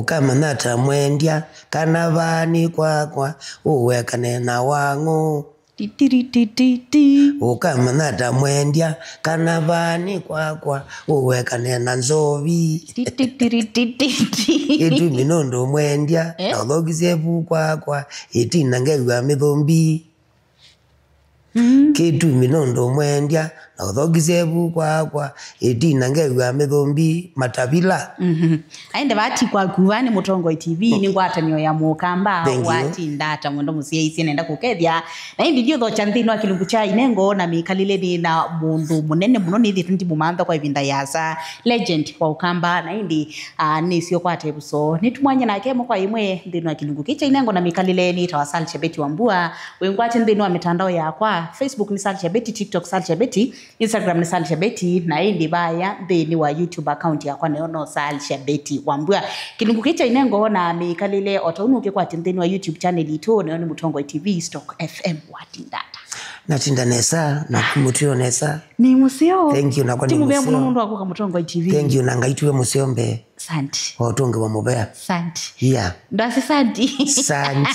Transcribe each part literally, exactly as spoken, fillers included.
Ũkamanya ta mwendya, kana vaa nĩ kwakwa, ũwekane na wang'ũ. Titiritititi. Ũkamanya ta mwendya, kana vaa nĩ kwakwa, ũwekane na nzovi. Titiritititi. Ĩtumi nũndũ mwendya, eh? Na ũthokisye vu kwakwa, ĩtina ngew'a mĩthũmbi. Mm. Kĩtumi nũndũ mwendya, na ũthokisye vu kwakwa, ĩtina ngew'a mĩthũmbi matavila. Mhm. Aende vati kwaku, vaa nĩ Mũtongoi T V, nĩ ngwatanĩo ya Mũkamba. Thank you. Watinda ata mwendo mũsyaisye nenda kũkethya. Na ĩndĩ ndiũthokya nthĩnĩ wa kĩlungu kya inengo na mĩkalĩle nĩ na mũndũ mũnene mũno nĩthĩtwe ndimũmantha kwa ĩvinda yasa. Legend wa Ũkamba, na ĩndĩ, ah, nĩsyo kwate vuso. Nĩtumwanye nake ĩmwe kwa ĩmwe nthĩnĩ wa kĩlungu kĩ kya inengo na mĩkalĩle nĩtawa Sal Shabeti Wambua. Wĩngwate nthĩnĩ wa mĩtandao yakwa, Facebook nĩ Sal Shabeti, TikTok Sal Shabeti, Instagram nĩ Sal Shabeti, na ĩndĩ vaya nthĩnĩ wa YouTube account yakwa nayo no Sal Shabeti Wambua. Kĩlungu kĩ kya inengo na mĩkalĩle o ta ũu nũkĩkwatĩ nthĩnĩ wa YouTube channel itũ, nayo nĩ Mũtongoi T V, Stock F M, watinda ata? Natinda nesa, na mũtwĩo nesa. Nĩ mũseo. Thank you, nakwa nĩ mũseo. Ti mũvea mũno nũndũ wa kũka Mũtongoi T V. Thank you, na Ngai tuwe mũseo mbee. Asante. O ũtũngĩwa mũvea. Asante. Yeah. Ndasi asante. Asante.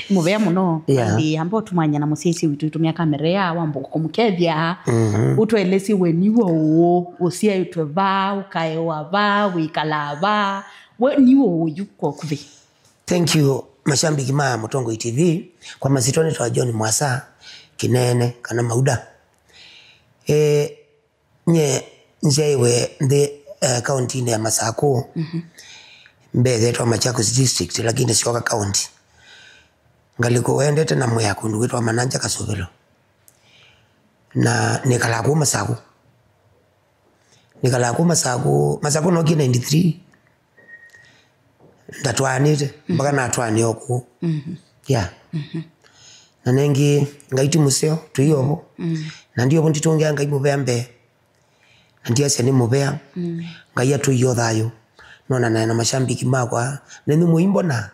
Mũvea mũno. Yeah. Ĩndĩ amba ũtumwanya na mũsyaisye witũ, ĩtũmĩa kamera ya wambo kũmũkethya. Mhm. Ũtũelesye we nĩ ũũ, ũsyaĩtwe va, ũkaewa va, wĩkalaa va. We nĩ ũũ yu kwa ũkuvĩ? Thank you, mashambiki ma Mũtongoi T V. Kwa masitwa nĩtawa John Mwasa Kinene kana Mauda. Eh, Nye nzyaĩwe nthĩ, eh, kauntinĩ ya Masakũ. Mhm. Mbee yĩtawa Machakos District, lakini syoka kaunti. Ngalĩko wendete na mwĩa kũndũ kwĩtawa Mananja Kasũvĩlo. Na nĩkalaa kũu Masakũ. Nĩkalaa kũu Masakũ, Masakũ nookie ninety-three. Ndatwaanĩte, mpaka natwaanĩa o kũu. Mhm. Yeah. Mhm. Na nengĩ, Ngai ti mũseo, tũi ovo. Mm. Na ndi ovo nditũngĩa Ngai mũvea mbee. Na ndiasya nĩ mũvea. Mm. Ngai atũie o thayũ. Nonanae na mashambiki makwa. Nenyu mũimbona?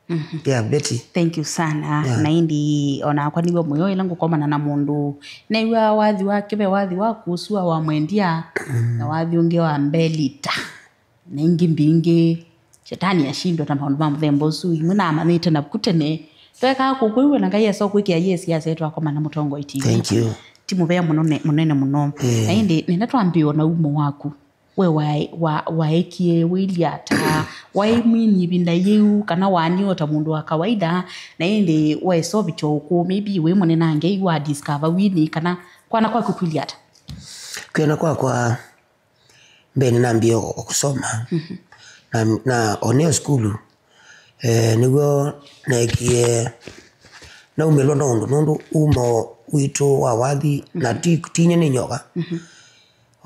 Mhm. Yeah, Betty. Thank you sana. Yeah. Na ĩndĩ onakwa nĩw'a mũyo ĩla ngũkomana na mũndũ. New'a wathi wake ve wathi wa kũsua wa mwendia, mm, na wathi ũngĩ wa mbelita. Na ingĩ mbingĩ, Shetani ashindwa na maũndũ ma mũthemba ũsu. Imwe namanyĩte naku tene. Twekaa kũkwĩw'a na Ngai esa ũkwĩkĩa yesi yasya twakomana Mũtongoi T V. Thank you. Ti mũvea mũnene, mũnene mũno. Eh. Na ĩndĩ nenda twambĩe o na umo waku. We waĩ, wa, waekie wĩilye ata? Waĩ mwini ĩvinda yĩu, kana waanie o ta mũndũ wa kawaida? Na ĩndĩ waĩsovitya ũkũũ, maybe wĩ mũnenangei wa discover wini, kana kwana kwaku kwĩilye ata? Kwĩana kwakwa, mbee nĩnambie o, o kũsoma. Mhm. Na, na o nĩo sukulu, eh, nĩw'o neekie naumĩlwa na ũndũ, nũndũ umo witũ wa wathi, na, mhm, ti, ti nye nĩ nyoka. Mhm.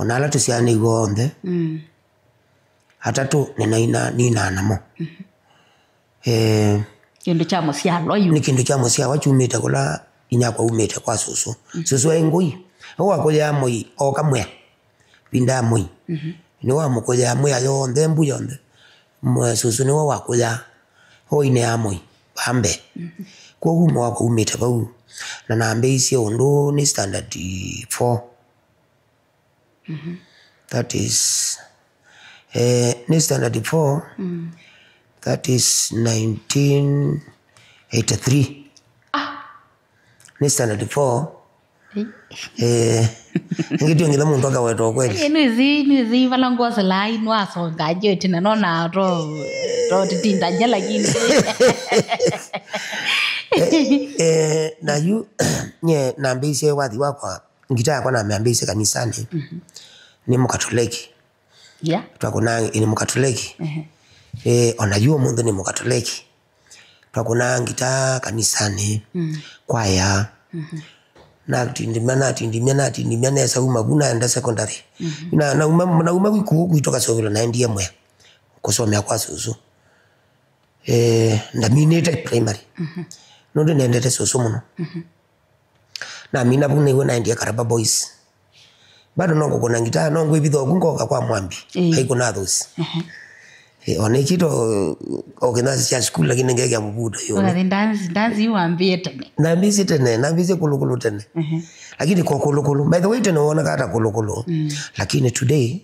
O na ala tũsyaanĩiwe onthe, mm, atatũ nĩnaina, ninaa namo. Mhm. Eh, kĩndũ kya mũsyalwa yu. Nĩ kĩndũ kya mũsyalwa kyumĩte kũla inyakwa umĩte kwa sũsũ. Mm. Sũsũ aĩ ngũi. Ũwakũlyaa mũi o kamwĩa. Vindaa mũi. Mhm. Nĩwamũkũlyaa mwĩa yonthe, mbu yonthe. Mwe sũsũ nĩwe wakũlyaa. Ũinĩaa mũi vambe. Mhm. Kwoou mowakwa umĩte vau. Na nambĩĩisye ũndũ nĩ standard four. Mhm. That is, eh, nĩ standard four. Mm. That is nineteen eighty-three. Ah. Nĩ standard four. Ei. Eh, nĩngĩtio ngĩla mũndũ akaweta ũkweli. Eh, nĩzi, nĩzi, vala ngosela inwasonga nje tena nona to, to titinda nje lakini. Eh, eh, na yu, nye nambĩĩisye wathi wakwa. Ngita yakwa namĩambĩĩisye kanisanĩ. Mhm. Nĩ Mũkatoleki. Yeah. Twakũnaa nĩ Mũkatoleki. Ehe. Eh, ona yu ũmũnthĩ nĩ Mũkatoleki. Twakũnaa ngita kanisanĩ. Mm. Kwaya. Mhm. Natindimya, natindimya, natindimya, nesa uma vu naenda secondary. Mhm. Na, nauma, nauma kũu kwitũ Kasũvĩlo naendie Mwea. Kũsomea kwa sũsũ. Eh, ndaminĩte primary. Mhm. Nũndũ nendete sũsũ mũno. Mhm. Namina vau nĩw'o naendie Karaba Boys. Bado no ngũkũna ngitaa, no ngwĩvitha oku ngoka kwa Mwambi. Ĩĩ. Aikũna thũsi. Ehe. Eh, ona ikito o kĩnasi kya sukulu lakini ngekĩa mũvuto yũnĩ. Ũkathi ndanzi, ndanzi yu wambĩe tene. Nambĩsye tene, nambĩsye kũlũkũlũ tene. Ehe. Lakini kwa kũlũkũlũ. By the way, tene woneka ata kũlũkũlũ. Mm. Lakini today,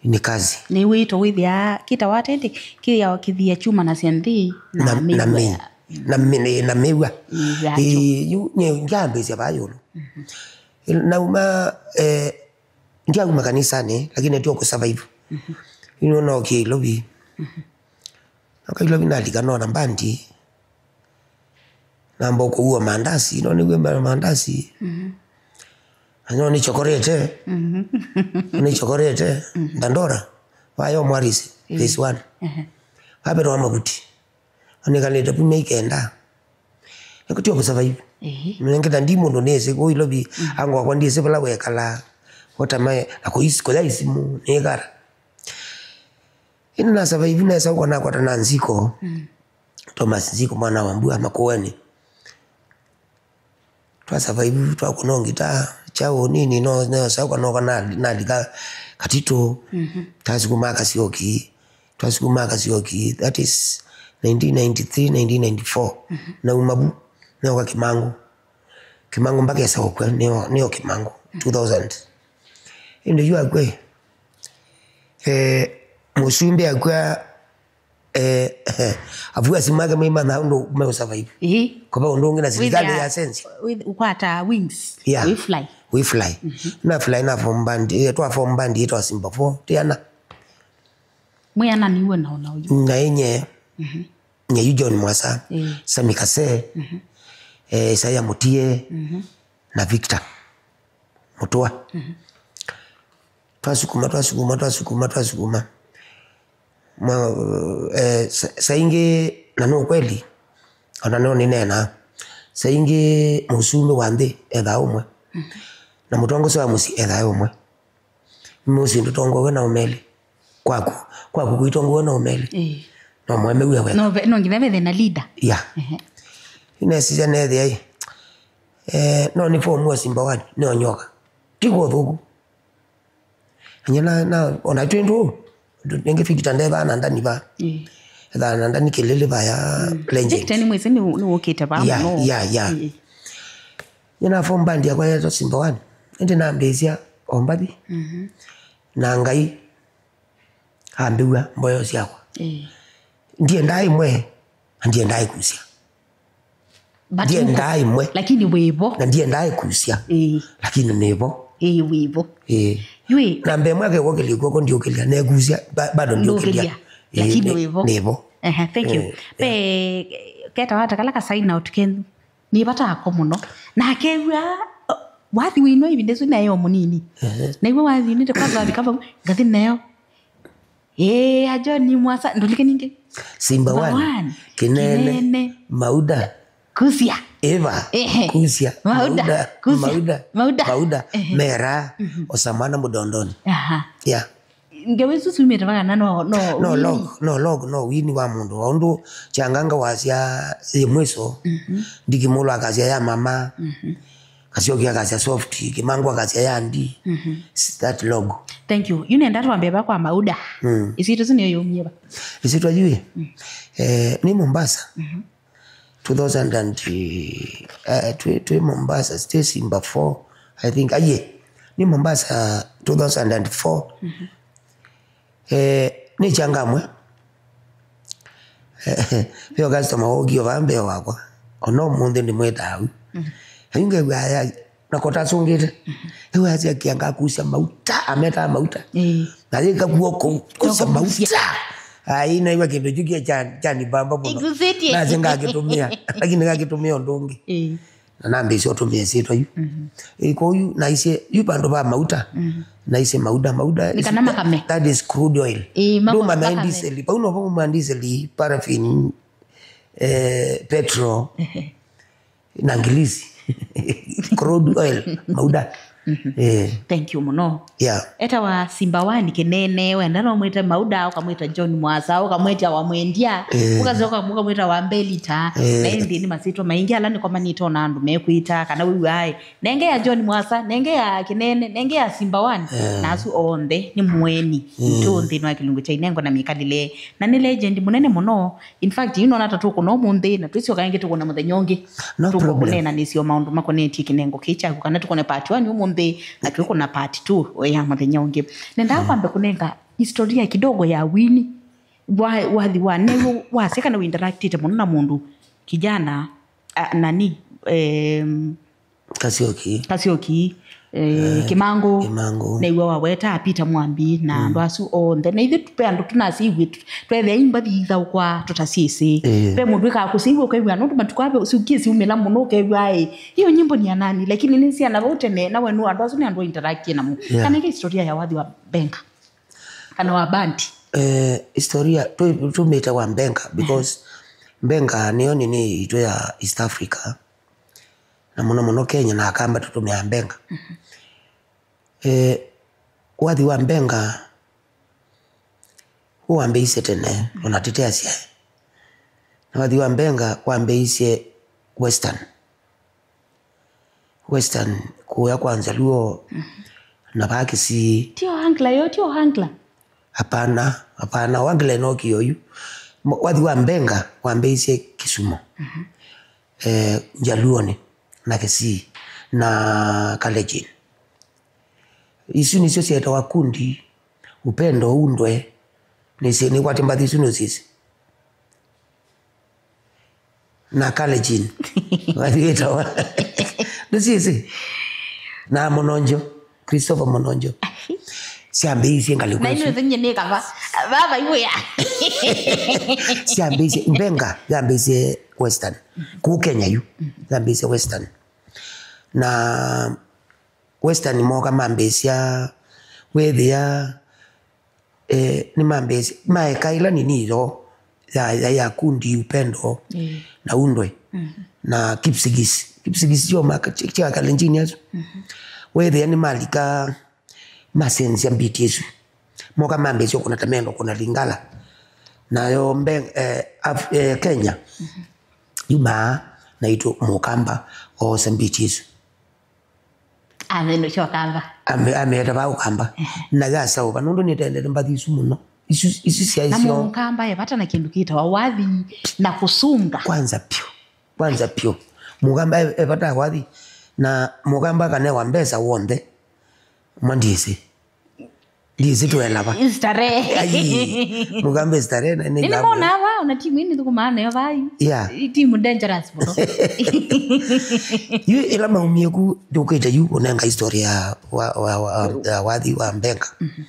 Ni kazi. Nĩ wĩto wĩthĩa kĩtawa atĩtĩ, kĩthĩawa kĩthia kyumanasya nthĩ na, na mĩw'a. Na mĩw'a. Ĩĩ, yu nĩ ngyambĩĩsya vaa ĩũlũ. Nauma, eh, ndyauma kanisanĩ, lakini ndio kusurvive. Yu no kĩlovi. Nakailwa vinalika nona mbandi. Namba kũua mandasi, no nĩw'e ma- mandasi. No nĩ chokorete. No nĩ chokorete. Dandora. Wayo mwarisi. Phase one. Vapetwa mavuti. Anikalete vumya ikenda. Nĩkũtio kusurvive. Nengeta ndi mũndũ nĩsĩ kũu ilovi. Angu akwa ndĩsĩ vala wekala. Otamae na kuisi kuya isimu nĩkara. Ĩndĩ na survive nesa ũko nakwata na nziko. Thomas Nziko mwana wa Mbua Makueni. Twa survive, twakũna ngita, chao nini, no, no, sauka noka na, nalika Katito. Twasukuma Kasioki. Twasukuma Kasioki. That is nineteen ninety-three, nineteen ninety-four. Nauma vu, noka Kimangu. Kimangu mpaka esa ũkw'a, nĩo, nĩo Kimangu. Two thousand. Ĩndĩ yu akw'e. Eh, mũsumbĩ akw'a, eh, avuasi make maimanya ũndũ meũsurvive. Ĩĩ. Kũva ũndũ ũngĩ na silikalĩ ya sense. Ũkwata wings. Yeah. We fly. We fly. Na fly na form band, eh, twa form band yĩtwa Simba four, tĩana. Mwĩana niwe na ona ũyu. Na enye. Nye yu John Mwasa, Sami Kase, eh, Isaiah Mutie, na Victor Mutua. Twasukuma, twasukuma, twasukuma, twasukuma. Mwa, eh, sa- saingi, na no kweli, ona no ninena, saingi mũsumbĩ wa nthĩ ethaa ũmwe, na mũtongosi wa mũsyĩ ethaa ũmwe. Mũsyĩ ndũtongowe na ũmeli. Kwaku, kwaku kũitongowe na ũmeli. Ĩĩ. No mweme wia weka. No ve- no nginya vethe na leader. Ya. Ehe. Inesisya nethĩa ĩ. Eh, no nĩ form wa Simba one, nĩ onyoka. Ti kwa ũthũku. Anya na, na, ona twĩ ndũ, nenge fikita ndeva na ndani va. Ĩĩ. Etha na ndani kelele vaya, legend. Victor nĩ mwĩsĩ nĩ nĩ wũkĩte va mũno. Ya, ya. Ĩĩ. Nĩna form band yakwa yetwa Simba One. Ĩndĩ nambĩĩsya o mbathi. Na Ngai ambĩw'a mboyo syakwa. Ĩĩ. Ndiendaa ĩmwe, na ndiendaa ĩkusya. But ndiendaa ĩmwe. Lakini wĩvo. Na ndiendaa ĩkusya. Ĩĩ. Lakini nĩvo. Ĩĩ, wĩvo. Ĩĩ. Yui. Na mbee mwaka ĩkokĩlya kw'oko ndiũkĩlya, nekusya, ba- bado ndiũkĩlya. Ndũkĩlya. Ĩĩ, lakini nĩ- wĩvo. Nĩvo. Ehe, thank you. Ĩĩ. Pe keta wata kala ka sign out kenyu. Nĩ vata ako mũno. Na akew'a, uh, wathi wĩnwa ĩvinda ĩsu naĩ o mũnini. Ehe. Na iwe wathi nĩte kwanza wavika vau, ngathi nayo. Ĩĩ, a John Mwasa, ndũlike ningĩ. Simba One, Kinene, Mauda. Kusia. Eva, ehe. Kusia, Mauda, Mauda, Kusia, Mauda, Mauda. Mauda, ehe. Mera, Osamana Mudondoni. Aha. Yeah. Ngewa isu siumĩte va kana no, no, no wini? Log, no log, no wini wa mũndũ. O ũndũ Changanga wasya yĩ mwiso, Ndiki Mũlũ akasya ya mama, Kasioki akasya soft, Kimangu akasya ya ndi. It's that log. Thank you. Yu nenda twambe va kwa Mauda. Ĩsyĩtwa ĩsu nĩyo yumie va? Ĩsyĩtwa yu ĩ? Eh, nĩ Mombasa. Two thousand and, eh, twĩ, twĩ Mombasa, still Simba four, I think. Aye, nĩ Mombasa two thousand and four. Eh, nĩ Changamwe. Veo customer wokio vaa mbee wakwa. Ona ũmũnthĩ ndĩmwĩtaa u. Ayu ngew'a aya, na kota asũngĩte. Ewe asya kianga kusia mauta, ameta mauta. Ĩĩ. Na yĩka kuo kũ- kusia mauta. Ai, naigua kĩndũ kyu kia cha cha nibamba mũno. Ikusitie. Nase ngakĩtũmĩa, lakini ngakĩtũmĩa ũndũ ũngĩ. Ĩĩ. Na nambĩĩsya ũtũmĩa syĩtwa yu. Ĩĩ, kwoou yu naisye yu vandũ va mauta. Naisye mauda, mauda. Nĩ kana makame. That is crude oil. Ĩĩ, ndũmanya makame. Ndiseli, vau novo uma ndiseli, paraffin, eh, petrol. Na ngilisi. Crude oil, mauda. Eh. Thank you mũno. Yeah. Etawa Simba One Kinene, wenda no mwĩte Mauda, ũkamwĩta John Mwasa, ũkamwĩta wa Mwendia, eh, ũkacoka ũkamwĩta wa Mbelita. Eh. Na ĩndĩ nĩ masĩtwa maingĩ ala nĩkomanĩte ona andũ mekwĩta, kana wĩw'ae. Nenge ya John Mwasa, nenge ya Kinene, nenge ya Simba One. Eh. Na asu onthe nĩ mũeni. Witũ nthĩnĩ wa kĩlungu kya inengo na mĩkalĩle. Na nĩ legend mũnene mũno. In fact, yu nona ta tũkũna ũmũnthĩ, na twĩsyoka ĩngĩ tũkũna mũthenya ũngĩ. No problem. Tũkũneenanĩsya maũndũ makonetye kĩnengo kĩĩ kyaku, kana tũkũne part one ũmũnthĩ, na twĩkũna part two ya mũthenya ũngĩ. Nendaa kwambe kũnenga Historia kidogo ya Winnie, wa, wathi wa newe wasya kana uinteractite mũno na mũndũ kijana, a, nani, em, Kasioki. Kasioki, eh, Kimangu, Kimangu. Nĩw'o waweta Peter Mwambi na andũ asu onthe. Na ithe pe andũ tunasiw'e tu-, twethĩa imbathi ithaũkwa tũtasyĩsĩ. Eh. Pe mũndũ ĩkaa kũsiw'a ũkew'a nũndũ matukũ ave sukisi umĩla mũno ũkew'a ĩ, hiyo nyimbo ni ya nani? Lakini nĩ syana vau tene na wenu andũ asu nĩ andũ interact namo. Yeah. Kana ĩngĩ historia ya wathi wa Benga. Kana wa bandi. Eh, historia tu-, tumĩte wa Benga because Benga nĩyo nini itũ ya East Africa. Na mũno mũno Kenya na Akamba tũtũmĩaa Benga. Mhm. Eh, wathi wa Benga wambĩĩisye tene, ona tĩteasyae. Na wathi wa Benga wambĩĩisye Western. Western kũya kwa Njaluo na vaa Kisii. Tio Angla yo, tio Angla. Hapana, hapana, Wangila ĩnokie oyu. M-, wathi wa Benga wambĩĩisye Kisumu. Mhm. Eh, Njaluonĩ na Kisii na Kalenjin. Isu nĩsyo syetawa kundi, Upendo, Undwe. Nĩsĩ, nĩkwatĩ mbathi isu nũsyĩsĩ. Na Kalenjin. Wathi wĩtawa. Ndũsyĩsĩ? Na Mononjo, Christopher Mononjo. Syambĩĩisye ngalĩko isu. Na inũthĩny'e nĩ kava. Vava iwĩa. Syambĩĩisye, Benga yambĩĩisye Western. Kũu Kenya yu. Yambĩĩisye Western. Na Western moka mambĩĩsya, wĩthĩa, eh, nĩmambĩĩsya, maeka ĩla nini yo, ya, ya, ya kundi Upendo, mm, na Undwe, mhm, na Kipsigis. Kipsigis syo maka, kya Kalenjin asu. Mhm. Wĩthĩa nĩmalika, masenzya mbiti isu. Moka mambĩĩsya kũna tamendo, kũna Lingala. Nayo mbe-, eh, Af-, eh, Kenya, mhm, yumaa naitũ Mũkamba oosa mbiti isu. Ameno syo Kamba. Ame-, ameeta vaa Ũkamba. Ehe. Na yasaũva, nũndũ nĩtendete mbathi isu mũno. Isu, isu syaĩ na syo. Mũkamba e vata na kĩndũ kĩtawa wathi na kũsunga. Kwanza piũ. Kwanza piũ. Mũkamba e, e vata wathi. Na Mũkamba akanewa mbesa w'onthe. Mwa ndiĩsĩ. Ndiĩsĩ tũelava. Starehe. Ai, Mũkamba starehe na nĩ nĩnĩmona ava, ona timu ĩno ĩthũkũmaa nayo vai. Yeah. Ĩ timu dangerous mũno. Yu ĩla maumie ku, ndũkĩte yu kũnenga historia ya wa, wa, wa, ya wathi wa Mbenga. Mhm.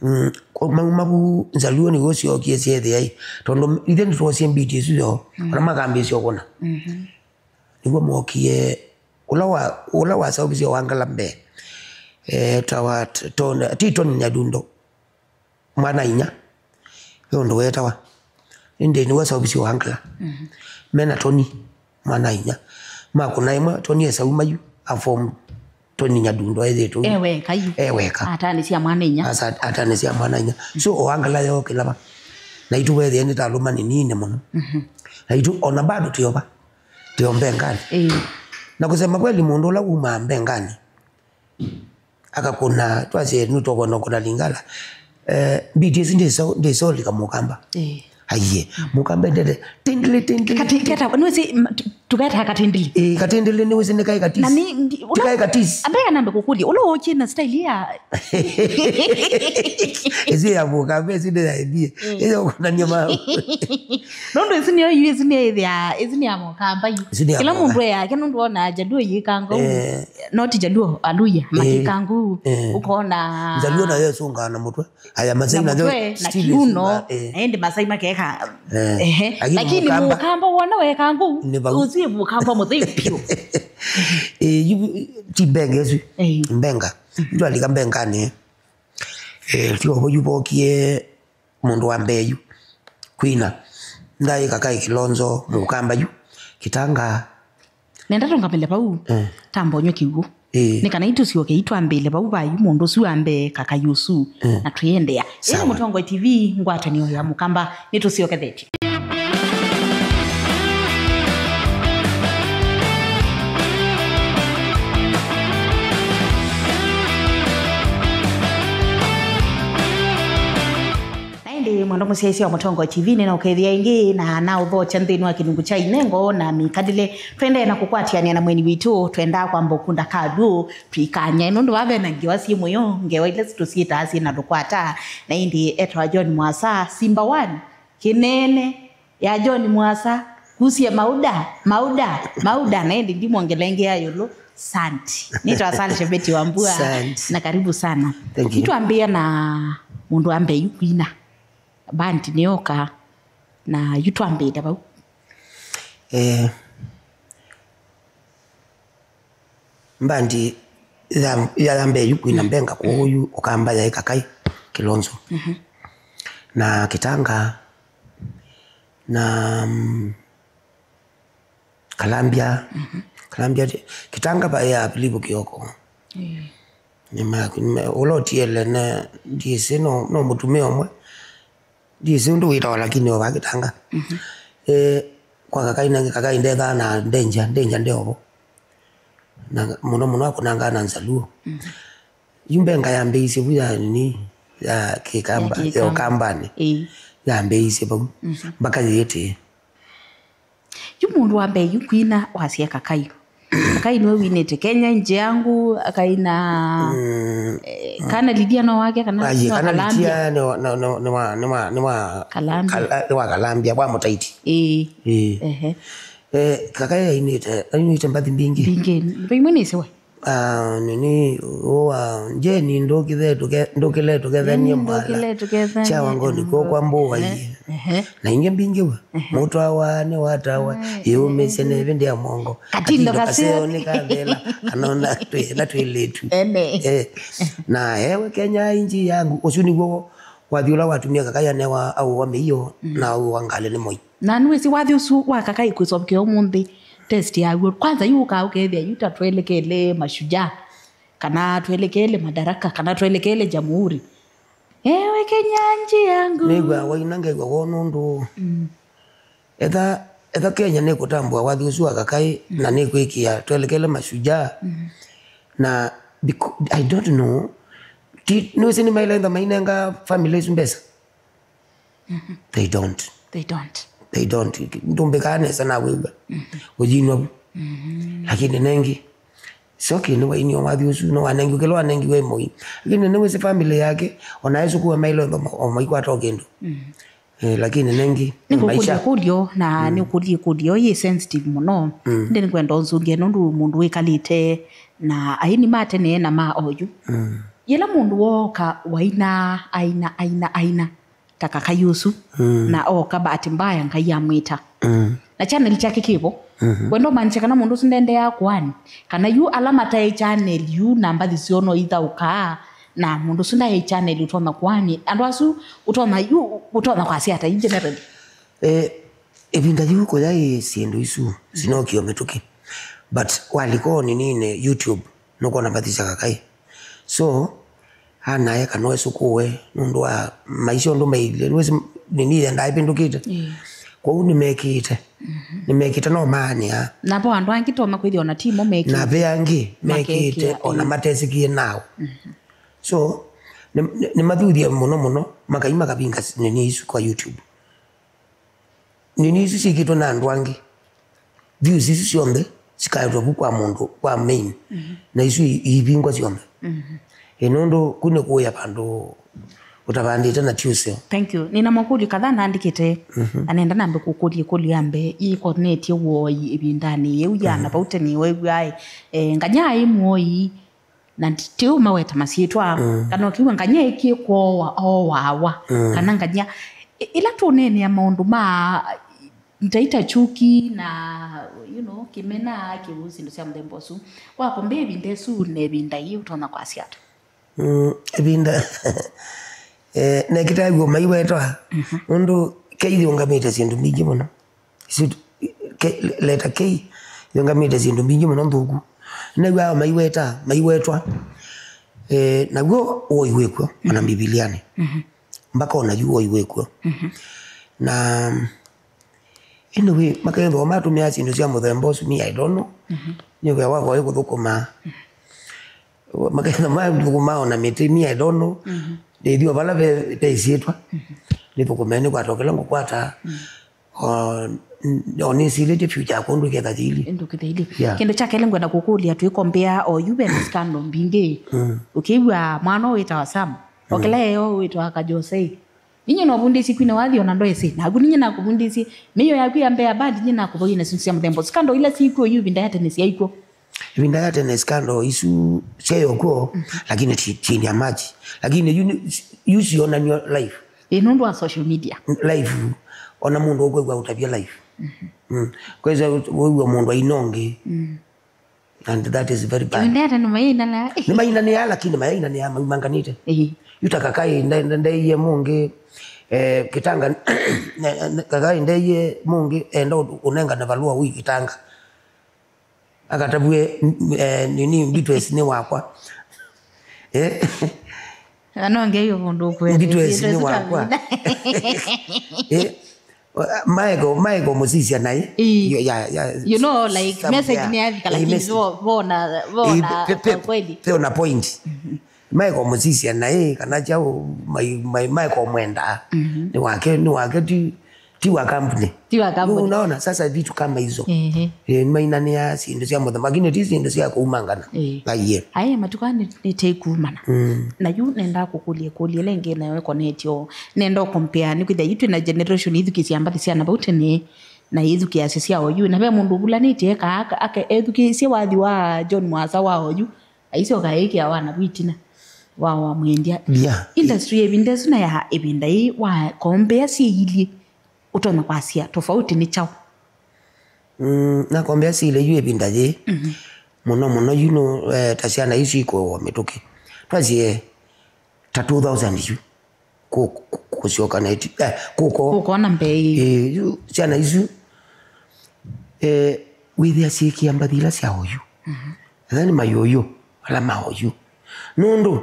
Mm, mauma vu Njaluo nĩw'o syokie syethĩa ĩ. Tondũ ithe nĩtwosie mbiti isu yo, mm, ona makambĩĩsya ũkũna. Mhm. Nĩw'o mookie, ũla wa, ũla waseũvisye Wangala mbee, eh, tawa t-, Ton-, ti Tony Nyadundo, mwana inya, ve ũndũ weetawa. Ĩndĩ nĩwe waseũvisye Wangala. Mhm. Me na Tony, mwana inya. Makũna ĩmwe, Tony esauma yu, a form Tony Nyadundo ethĩtwe e weka yu. E weka. Atanĩsya mwana inya. Asa-, atanĩsya mwana inya. So, o Wangala yookĩla va. Na itũ weethĩa nĩ ta alũma nĩnini mũno. Mhm. Na itũ ona bado tũyova. Tũyo Mbengani. Ĩĩ. Na kusema kweli, mũndũ ũla wumaa Mbengani, akakũna, twasye nũtũkũna kũna Lingala. Eh, mbiti ĩsu ndĩso-, ndĩsolika Mũkamba. Ĩĩ. Aiye, Mũkamba endete, tindili, tindili. Kati-, keta, nĩwĩsĩ, m-, tu-, tũketaga katindili. Ĩĩ, katindili nĩwĩsĩ nĩ kaĩ katisi. Na ni, ndi, ti kaĩ katisi. Ambe kana nambe kũkũlya, ũla ũkĩ na style ya. Ĩsu ya Mũkamba, ĩsu nĩ ya ĩthie. Mm. Ĩyo kũnania ma. Nũndũ ĩsu nĩyo yu, ĩsu nĩ ya, ĩsu nĩ ya Mũkamba yu. Ĩsu nĩ ya Mũkamba. Kĩla mũndũ e yake, nũndũ ona Jaluo yĩkanga ũu. Eh. Not Jaluo, Aluya, eh, makĩkanga ũu. Eh. Ũkona Jaluo nayo ĩsũngaa na mũtwe. Aya Masai na nayo mũtwe, na still kiuno, ĩsũngaa, eh. Na ĩndĩ Masai makeka. Eh. Ehe. Lakini Mũkamba, Mũkamba wona wekanga ũu, nĩ vau. Ũsu nĩ Mũkamba mũtheu biũ. Eh, yu, ti Mbenga ĩsu. Eh. Mbenga. Itwalika Mbenganĩ. Eh, ti ovo yu vokie mũndũ wa mbee yu. Kwina. Ndaĩka kaĩ Kĩlonzo, Mũkamba yu. Kĩtanga. Nenda tũngamĩle vau. Eh. Tambonywe kĩw'ũ. Eh. Nĩ kana itũsyoke itwambĩle vau vayu mũndũ ũsu wa mbee, kaka yusu. Eh. Na twĩendea. Ĩĩ nĩ sawa. Mũtongoi T V, ngwatanĩo ya Mũkamba, nĩtũsyokethetye. Na ĩndĩ Mũno mũsyaĩĩsya wa Mũtongoi T V, nĩnaũkethĩa ĩngĩ na naũthokya nthĩnĩ wa kĩlungu kya inengo na mĩkalĩle. Tũendee na kũkwatĩanĩa na mũeni witũ, twendaa kwamba ũkunda kavyũ twĩkany'e, nũndũ vaa ve na ngewa syĩ mũyo, ngewa ila tũsyĩtaa syĩ na lũkwata. Na ĩndĩ etawa John Mwasa, Simba One, kĩnene ya John Mwasa, kusie mauda, mauda, mauda, na ĩndĩ ndimwongelengea ĩũlũ. Santi. Nĩtawa Sal Shebeti wa Mbua. Santi. Na karibu sana. Thank you. Nĩtwambĩĩa na mũndũ wa mbee yu kwina. Bandi nĩyoka na yu twambĩĩte vau. Eh, mbandi ya, ya mbee yu kwina mbenga kũu yu ũkamba yaĩ Kakai Kilonzo. Mhm. Na Kitanga na, mm, Kalambia. Mhm. Kalambia, Kitanga pa ya Philip Kioko. Eh. Nĩma, nĩma, ũla ũtiele na ndiĩsĩ no, no mũtumĩa ũmwe. Ndiĩsĩ ũndũ wĩtawa lakini o va Kitanga. Mhm. Eh, kwa Kakai nangi, Kakai ndethaa na Danger, Danger ndeovo. Na mũno mũno akũnangaa na Nzaluo. Mhm. Yu mbenga yambĩĩisye vu ya nini, ya Kĩkamba, ya Kĩkamba. Ya Ũkambanĩ. Ĩĩ. Yambĩĩisye vau. Mhm. Mpaka yĩtĩe. Yu mũndũ wa mbee yu kwina wasya Kakai. Kakai nĩwe winĩte Kenya nje yangu, akaina, mm, eh, kana Lydia no wake, kana Aye, no kana Kalambia. Lydia nĩ wa, nĩ, nĩ, nĩ wa, nĩ wa, nĩ wa Kalambia. Kala-, nĩ wa Kalambia, wa Mũtaiti. Ĩĩ. Ĩĩ. Ehe. Eh, Kakai ainĩte, ainĩte mbathi mbingĩ. Mbingĩ. Imwe nĩsiwe. Ah, nini, ũa, Jeni, ndũkĩle tũke-, ndũkĩle tũkethanie. Jeni, mwala. Ndũkĩle tũkethanie. Kya wangoni kwo kwa mbũa. Ehe, ii. Ehe. Na ingĩ mbingĩ wa. Ehe. Mũtwawa nĩ watawa, ai, yĩũmĩsye nĩ ĩvĩndĩ ya mwongo. Katindo kaseo nĩ kathela, kana ona twĩ, na twĩlĩtu. Ene. Eh. Na ewe Kenya inji yangu, ũsu nĩguo wathi ũla watumia Kakai anewa aũwa mĩio, mm, na aũwa ngalĩ nĩ Moi. Na nĩwĩsĩ wathi ũsu wa Kakai kwĩsovekea ũmũnthĩ, test yaw'o. Kwanza yu ũkaa ũkethĩa yu ta twelekele Mashujaa, kana twelekele Madaraka, kana twelekele Jamhuri. Ewe Kenya nji yangu. Nĩw'a waina ngew'a woo nũndũ. Mm. Etha, etha Kenya nĩkũtambũa wathi ũsu wa Kakai, mm, na nĩkwĩkĩa twelekele Mashujaa. Mm. Na beca-, I don't know. Ti, nĩwĩsĩ nĩmaĩle ntha mainenga family isu mbesa. Mhm. They don't. They don't. They don't. Ndũmbĩkaa nesa na wĩw'a. Mhm. Ũyinwa vu. Mhm. Lakini nengi, it's okay, nĩwainie wathi ũsu, nĩwanengiwe kĩla wanengiwe Moi. Lakini nĩwĩsĩ family yake, ona esũkũa mailo o maikwata o kĩndũ. Mhm. Eh, lakini nengi, nĩ maisha. Nĩkũkũlya kũlyo, na, mm, nĩũkũlya kũlyo yĩ sensitive mũno. Mm. Ĩndĩ nĩkwenda ũnzũngĩe nũndũ mũndũ wĩkalĩte na aini ma tene na ma oyu. Mm. Yĩla mũndũ wooka waina, aina, aina, aina. Ta Kakai ũsu, mm, na ooka bahati mbaya Ngai amwĩta. Mm. Na channel chake kĩvo. Mhm. Wenda ũmaanisya kana mũndũ ũsu ndendeaa kũani? Kana yu ala mataĩ channel yu na mbathi syoo no ithaũkaa, na mũndũ ũsu ndaĩ channel ũtonya kũani? Andũ asu ũtonya yu, ũtonya kwasya ata in general? Eh, ĩvinda yu kũyaĩ syĩndũ isu sinokio mĩtũkĩ. But walika o ninine YouTube, nũkwona mbathi sya Kakai. So, anaeka no esũkũwe nũndũ wa maisha ũndũ mailye. Nĩwĩsĩ nini yendaa ĩvĩndũkĩte. Ĩĩ. Kwoou nĩmekĩte. Mhm. Nĩmekĩte no maanĩa. Na vo andũ angĩ tonya kwĩthĩa ona timo mekĩte. Na ve angĩ mekĩte, makekĩa, ona, ĩĩ, matesĩkie nao. Mhm. So, nĩ, nĩ, nĩmathuthie mũno mũno, makai makavinga s-, nini isu kwa YouTube. Nini isu syĩkĩtwe na andũ angĩ. Views isu syonthe sikaetwa vu kwa mũndũ, kwa main. Mhm. Na isu i-, iivingwa syonthe. Mhm. Ĩ, nũndũ ku nĩ kũya vandũ ũtavandĩte na ti ũseo. Thank you. Nĩna makũlyo kadhaa naandĩkĩte. Mhm. Na nenda nambe kũkũlya ĩkũlyo ya mbee, ĩkonetye woi ĩvindanĩ yĩu ya, mhm, na vau tene wew'ae, eh, nganya aĩ muoi, na ti, ti ũmaweta masyĩtwa, mm, kana ũkiw'a nganya ĩkĩe kwowa, owawa, mm, kana nganya, ĩ-, ĩla tũneenea maũndũ ma ntaita chuki na, you know, kĩmena, kĩu, syĩndũ sya mũthemba ũsu. Wakombea ĩvinda ĩsu na ĩvinda yĩĩ ũtonya kwasya ata? Mm, ĩvinda, eh, nekĩte w'o maiwetwa, mhm, nũndũ K yĩũngamĩte syĩndũ mbingĩ mũno. Isu, ke-, leta K yĩũngamĩte syĩndũ mbingĩ mũno nthũku. Nĩw'aa maiweta, maiwetwa. Eh, naw'o woi wĩkw'o, ona, mhm, Mbivilianĩ. Mhm. Mpaka ona yu woi wĩkw'o. Mhm. Na, anyway, makethĩwa matũmĩa syĩndũ sya mũthemba ũsu, me, I don't know. Mhm. Nĩwĩa wavoe kũthũkũma. Mhm. Makethĩwa mathũkũma ona mĩtĩ, me, I don't know. Mhm. Ndĩthiwa vala ve, ve isyĩtwa. Mhm. Nĩthũkũme, nĩkwata o kĩla ngũkwata. O, o nĩsilĩtye future yakwa ũndũ ĩketha yĩilyĩ. Ndũkĩthĩilyĩ. Yeah. Kĩndũ kya kelĩ ngwenda kũkũlya, twĩkombea oyu ve na scandal mbingĩ. Ũkĩw'a mwana ũyũ wĩtawa Sam, o kĩla eo wĩtawa Kajosei. Ninye novundĩsye kwina wathi ona ndoesĩ. Naku ninye nakũvundĩsye. Mĩio yaku ya mbea band ninye nakũvoie na syĩndũ sya mũthemba. Scandal ila syĩkw'o yu ĩvinda ya tene syaikw'o. Ĩvinda ya tene scandal isu syaĩ o kw'o, lakini ti chini ya maji. Lakini yu ni- yu sionanio live. Ĩ, nũndũ wa social media. Live, ona mũndũ ũkwĩw'a ũtavya live. Mm. Kwĩsa wĩw'a mũndũ aina ũngĩ. And that is very bad. Ĩvinda ya tene mayainana. Nĩmainanĩa, lakini mayainanĩa maumanganĩte. Ĩĩ. Yu ta Kakai nde- nde- ndeie mũngĩ, eh, Kitanga, ne- ne- Kakai ndeie mũngĩ enda ũ- ũnengane valũa ũi Kitanga. Akatavw'e, mm, eh, nini, Mbitwesi nĩ wakwa. Eh? Anongeio mũndũ ũkwenda. Mbitwesi nĩ wakwa. Eh? Maeko, maeko mũsisya naĩ. Ĩĩ. Ya- ya- You know, like, somewhere. Message nĩ yavika, eh, lakini message. Vo- vona- vona Eh, pe- pe- kweli. Pe ona point. Maeko mũsisya naĩ kana kyaũ, mai- mai- maeko mwenda. Nĩ wake, nĩ wake ti- ti wa company. Ti wa company. Unaona, sasa vitu kama hizo. Ehe. Eh, mainanĩa syĩndũ sya mũthemba, lakini ti syĩndũ sya kũumangana. Eh. Aiye. Aye, matukũ aa nĩ- nĩteikumana. Na yu nenda kũkũlya kũlya ĩla ĩngĩ nayo ĩkonetye o. Nenda ũkompea nĩ kwĩthĩa yu twĩ na generation ithukĩsya mbathi sya na vau tene na ithukĩasya sya oyu. Na ve mũndũ ũvulanĩtye eka aka- aka- ethukĩĩsye wathi wa John Mwasa wa oyu. Aisyoka ĩkĩa wana vu ĩtina wa wa mwendia. Yeah. Industry ya ĩvinda ĩsu na ya ĩvinda ĩĩ wa compare syĩ ilyĩ, ũtonya kwasya tofauti nĩ kyaũ? Mm, na compare syĩ ilyĩ yu ĩvinda yĩĩ. Mũno mũno yu no, eh, ta syana isu ikũwa mĩtũkĩ. Twasie ta two thousand yu. Kũ- kũ- kũsyoka na ĩti- eh, kũko. Kũkona mbee. Eh, yu syana isu, eh, wĩthĩa syĩkĩa mbathi ila sya oyu. Ethĩwa nĩ mayũyũ ala ma oyu. Nũndũ,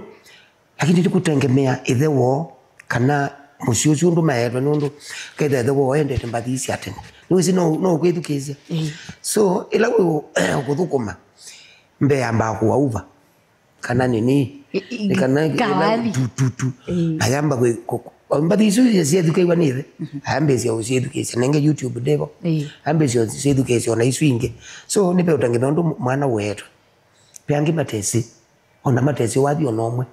lakini ti kũtengemea ĩthe woo kana mũsyĩ ũsu ũndũ maetwe, nũndũ ketha ĩthe woo endete mbathi sya tene. Nĩwĩsĩ no no ũkwĩthukĩĩsya. So ĩla wĩ ũ- ũkũthũkũma, mbee ambaa kũwa uva. Kana nini? I- i- Kana kawathi. Tu- tu- tu. Ĩĩ. Ayamba kwe- ku- ku- mbathi isu syethukĩiwa nĩ ĩthe. Ayambĩsya ũsyĩthukĩĩsya nenge YouTube ndĩvo. Ĩĩ. Ayambĩsya ũsyĩthukĩĩsya ona isu ingĩ. So nĩve ũtangĩme ũndũ mwana weetwe. Ve angĩ matesĩ, ona matesĩ wathi ona ũmwe.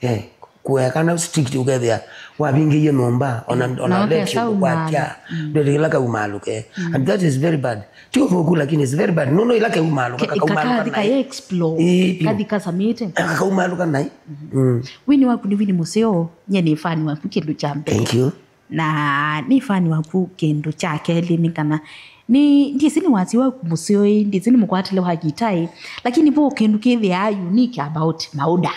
Eh, kũekana strict ũkethĩa wavingĩie nyũmba ona ona na lecture ũkesa kwakya. Ndwĩtĩkĩla kaumaalũke. And that is very bad. Ti ũthũku, lakini it's very bad. Nũndũ ĩla kaumaalũka, kaumaalũka kathi naĩ. Kaye explore. Ĩĩ, piũ. Kathi kasamĩte. Kaumaalũka naĩ. Mm. Wini waku nĩ wini mũseo, nye nĩ fan waku kĩndũ kya mbee. Thank you. Na nĩ fan waku kĩndũ kya kelĩ nĩ kana nĩ ndĩsĩ nĩ wasi waku mũseo ĩ, ndĩsĩ nĩ mũkwatĩle wa gitaa ĩ, lakini vo kĩndũ kĩthĩaa unique about Mauda.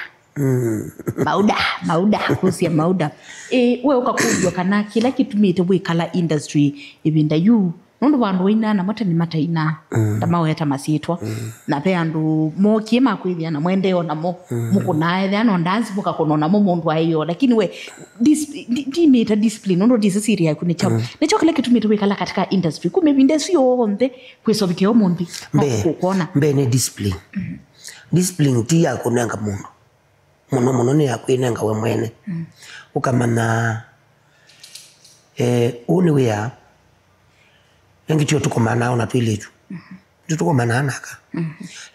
Mauda, Mauda, kũsya Mauda. Ĩ, we ũkakũlw'a kana kĩla kĩtumĩte wĩkala industry ĩvinda yu, nũndũ vandũ wainaa namo tene matainaa, ta maweta masyĩtwa. Na ve andũ mokie makwĩthĩa na mwendeeo namo, mũkũnaa ethĩa no ndansi mũkakũnwa namo mũndũ aĩo, lakini we, dis- di- ndimĩta discipline, nũndũ ndisĩ siri yaku nĩ kyaũ. Nĩkyo kĩla kĩtumĩte wĩkala katika industry kuma ĩvinda ĩsu yonthe kwĩsovikĩa ũmũnthĩ. Mbee, kũkwona mbee nĩ discipline. Discipline ti ya kũnenga mũndũ. Mũno mũno nĩ ya kwĩnenga we mwene. Ũkamanya, eh, ũũ nĩ wĩa. Ĩngĩ tio tũkomanaa ona twĩlĩtu. Tũkomanaa naka.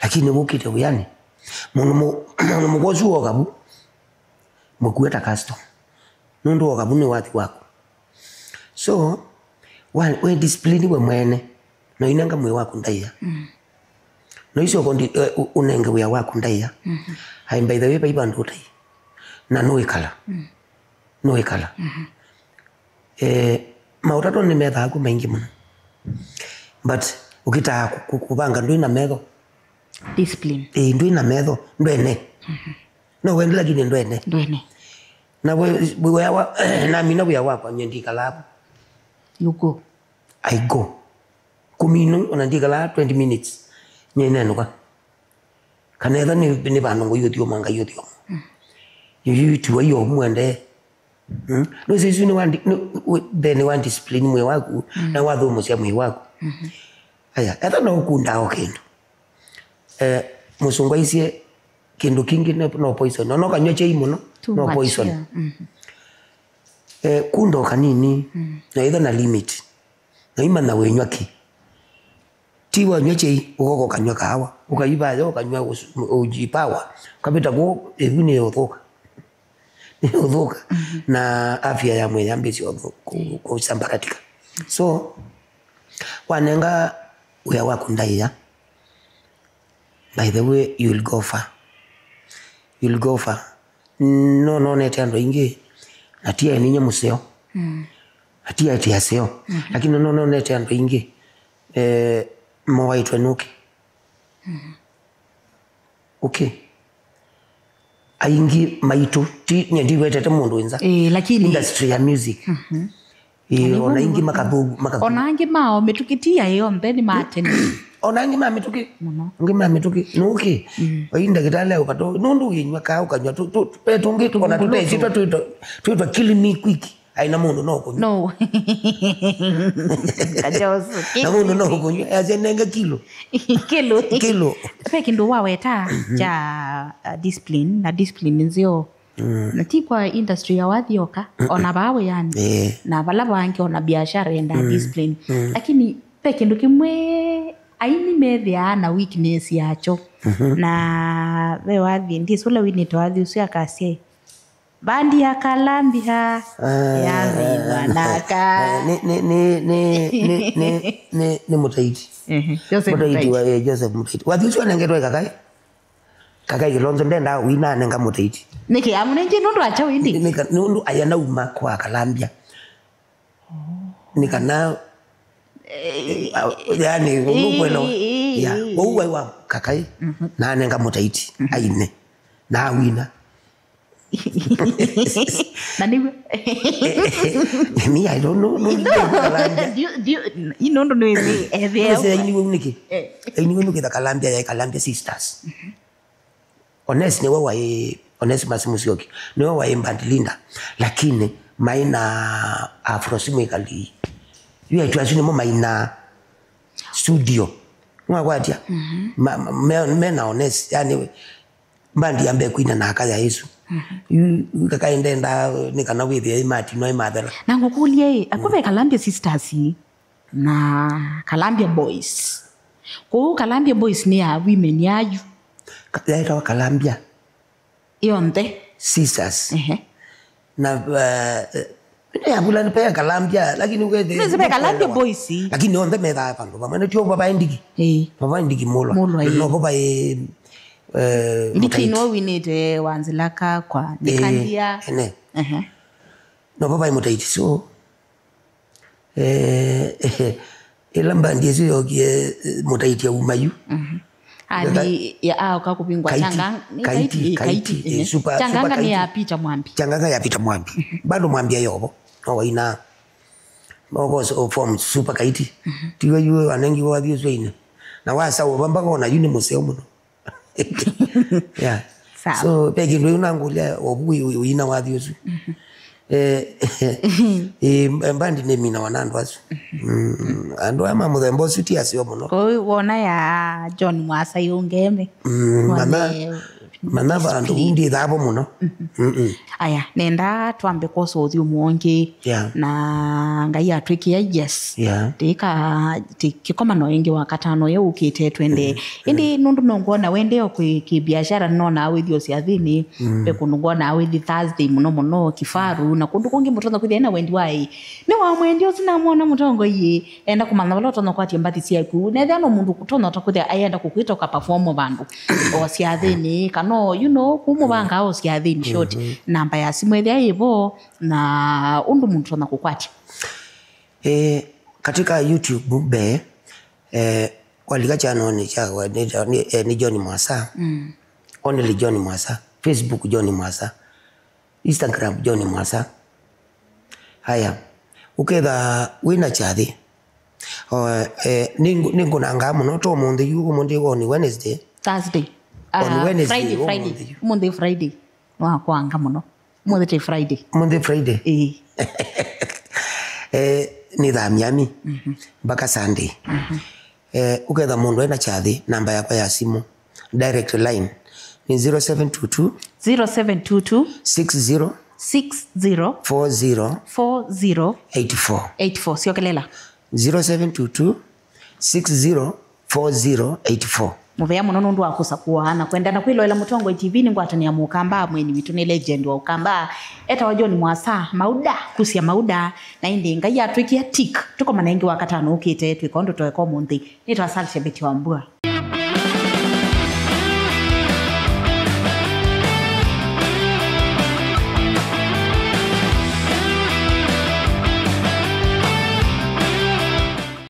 Lakini wũkĩte wĩanĩ, mũndũ mũ- mũndũ mũka ũsu woka vu, mũkue ta custom. Nũndũ woka vu nĩ wathi waku. So, wa- we discipline we mwene, no inenga mwĩĩ waku ndaĩa. No icio kondi, eh, ũ- ũnenge wĩa waku ndaĩa. Ai, by the way, vai vandũ ũtai. Na nũĩkala. Nũĩkala. Eh, maũtatwa nĩmethaa ku maingĩ mũno. But ũkĩtaa kũ- kũ- kũvanga ndwĩ na metho. Discipline. Eh, ndwĩ na metho, ndwene. No wende lakini ndwene. Ndwene. Na we- we- wĩa wa- namina wĩa wakwa nye ndikalaa vo. You go. I go. Kũmina ona ndikalaa twenty minutes. Nye nenũka. Kana etha nĩ nĩ vandũ ngũi ũthiũma ngai ũthiũma. Yuyu tiwa iyo mwende. Mm. Nũsĩ isu nĩ wa di- nĩ- wĩ- mbee nĩ wa discipline mwĩĩ waku na wathũmũsya mwĩĩ waku. Aya, etha no ũkundaa o kĩndũ. Eh, mũsũngũ aisye kĩndũ kingĩ no, no poison. Ona ũkanywa chai mũno, no poison. Too much, yeah. Mhm. Eh, kunda o kanini, mm, na itha na limit. Na imanya wĩnywa kĩ. Ti wanywa chai, ũkoka ũkanywa kahawa, ũkaivaya, ũkanywa ũs-, ũjipawa, ũkavĩta kũu, ĩvu nĩ ũthũka. Nĩ ũthũka. Mhm. Na afya ya mwĩĩ yambĩsya ũthũ-, kũ-, kũsambaratika. So, wanenga wĩa waku ndaĩa, by the way, you'll go far. You'll go far. No nonete andũ aingĩ, na ti aĩ ninyie mũseo. Mm. Na ti aĩ ti aseo. Mhm. Lakini no nonete andũ aingĩ, eh, mowaĩtwe nũkĩ. Mhm. Okay. Aingĩ maitũ, ti, nye ndiwetete mũndũ wĩ nza. Eh, lakini industry ya music. Mhm. Ĩĩ, ona ingĩ makathu-, makathu-, ona angĩ mao mĩtũkĩ ti ya yonthe nĩ matene. Ona angĩ ma mĩtũkĩ. Mũno. Angĩ ma mĩtũkĩ. Nũkĩ? Mm. Oi ndagĩtarĩ ũkato. Nũndũ ũkĩnywa kaa ũkanywa tũ, tũ, tũ, tũngĩ, ona tũtesi twa twĩtwa, twĩtwa kill me quick. Aina mũndũ no kũnywa. No. Kajoso. Na mũndũ no kũnywa. Acha nenge kilo. Kilo. Kilo. Ve kĩndũ waweta, mhm, kya, uh, discipline, na discipline nzeo. Mm. Na ti kwa industry ya wathi oka, ona vaa wĩanĩ. Eh. Na vala vangĩ ona biashara yendaa, mm, discipline. Mm. Lakini ve kĩndũ kĩmwe aini methĩaa na weakness yakyo. Mhm. Na ve wathi, ndĩsĩ ũla winĩte wathi ũsu akasya, "Bandi ya Kalambia, ah, yathĩnwa na aka." Nĩ, nĩ, nĩ mũtaiti. Ehe, Joseph Mũtaiti. Mũtaiti wa, eh, Joseph Mũtaiti. Wathi ũsu anengetwe Kakai. Kakai Kilonzo ndendaa wina anenga Mũtaiti. Nĩkĩ amũnengie nũndũ akya windi? Nĩ, nĩ ka-, nũndũ aya nauma kwa Kalambia. Nĩ kana, eh, ah, yani, nũkwelewa. Eh, eh, ya, eh, ũu wai wa Kakai, mhm, na anenga Mũtaiti, mhm, aine. Na awina. Na nĩw'o. Me, I don't know, no, no, Kalambia. Ndio, ndio, i nũndũ nĩwĩsĩ, ethĩa. Nĩwĩsĩ aini weu nĩkĩ? Eh. Aini weu nĩkĩ ta Kalambia, ya Kalambia Sisters. Mhm. Ones nĩwe waĩ, Onesimus Musyoki, nĩwe waĩ band leader, lakini maĩ na Afrosi Mwikali. Yu aitũ asu nĩmo maina studio. Nĩwakwatya? Mhm. Ma-, ma-, me, me na Ones, yani, band yambe kwina na aka ya Yesu. Mhm. Yu, yu kakaendenda nĩ kana wĩthĩe matinwa imathela. Na ngũkũlye, ĩ, akw'o ve Kalambia Sisters ĩ? Na Kalambia Boys. Kwoou Kalambia Boys nĩ ya women ayu? Ka-, yaĩtawa Kalambia. Yonthe? Sisters. Ehe. Na, eh, nĩ ya vula nĩ pe Kalambia, lakini ũkethĩ-, nĩsĩ pe Kalambia Boys. Lakini onthe methaa vandũ vamwe, na tio vavae Ndiki. Ĩĩ. Vavae Ndiki Mũlwa. Mũlwa, ĩĩ. Novo vaĩ, eh, Ndiki Mũtaiti. Nĩwe winĩte Wanzilaka kwa, eh, Nikandia. Ene. Ehe. Novo vaĩ Mũtaiti. So, Eh, ĩla mbandi ĩsu yokie, eh, Mũtaiti auma yu. Mhm. Athi ya aoka kũvingwa Kaiti, Changanga, nĩ Kaiti, Kaiti, eh, Kaiti, Kaiti, eh, eh. Super, Changanga Super nĩ Kaiti. Ya Peter Mwambi. Changanga ya Peter Mwambi. Mhm. Bado Mwambi ayovo. No waina. Moko so form Super Kaiti. Mhm. Tiwe yu anengi wathi ũsu aine. Na wasa ũvamba kona yu nĩ mũseo mũno. Yeah. Sawa. So, pe kĩndũ yu nangũlya ovu wĩ, wĩ, wĩina wathi ũsu. Mhm. Eh, eh, mbandi nĩminawa na andũ asu. Mhm. Mm, andũ aya ma mũthemba ũsu ti aseo mũno. Kwoou wona ya John Mwasa yũngeme. Mm, mana, mana vandũ ndĩthavo mũno. Mhm. Mm-mm. Aya, nenda twambe kwosa ũthyũmũ ũngĩ. Yeah. Na Ngai atwĩkĩa, yes. Yeah. Tĩka, tĩ-, kĩkomano ĩngĩ wa katano ũyũ ũkĩte twende. Mm. Ĩndĩ nũndũ nũngwona wendeo kwĩ kĩbiashara, nonaa wĩthi o syathĩnĩ, mm, ve kũndũ ngwonaa wĩthi Thursday mũno mũno, Kifaru, na kũndũ kũngĩ mũtonya kwĩthĩa na wendi wa ĩ. Nĩ wa mwendi ũsu namwona mũtongoi ĩ, enda kũmanya vala ũtonya kwatya mbathi syaku. Nethĩa no mũndũ ũtonya ta kwĩthĩa ayenda kũkwĩta ũkaperform vandũ. O syathĩnĩ, kana, you know, kũmũvanga o syathĩnĩ short. Mhm. Namba ya simũ ethĩa ĩvo, na ũndũ mũndũ ũtonya kũkwatya. Eh, katika YouTube mbee, eh, walika chanonĩ kyakwa nĩ, nĩ, eh, nĩ John Mwasa. Mm. Only John Mwasa. Facebook John Mwasa. Instagram John Mwasa. Haya. Ũketha wĩna kyathĩ. O, eh, nĩ, nĩngũnangaa mũno to ũmũnthĩ yu, ũmũnthĩ on Wednesday. Thursday. On, ah, Wednesday, Friday, Friday. Ũmũnthĩ yu. Ũmũnthĩ Friday. Nĩwakwanga mũno. Ũmũnthĩ tĩ Friday. Ũmũnthĩ Friday. Ĩĩ. Eh, nĩ thaa Miami. Mhm. Mpaka Sunday. Mhm. Eh, ũketha mũndũ ena kyathĩ, namba yakwa ya simũ, direct line, nĩ zero seven two two, zero seven two two, six zero, six zero four zero four zero eight four eight four. Syokelela. Zero seven two two six zero four zero eight four. Mũvea mũno nũndũ wa kũsakũa na kwenda na kwĩloela Mũtongoi T V. Nĩ ngwatanĩa mũkamba, mweni witũ nĩ legend wa ũkamba, etawa John Mwasa Mauda, Kusia Mauda. Na ĩndĩ Ngai atwĩkĩa tik, tũkomana ĩngĩ wakatano ũkĩte, twĩka ũndũ tweka ũmũnthĩ. Nĩtwa Salsha Betty Wambua.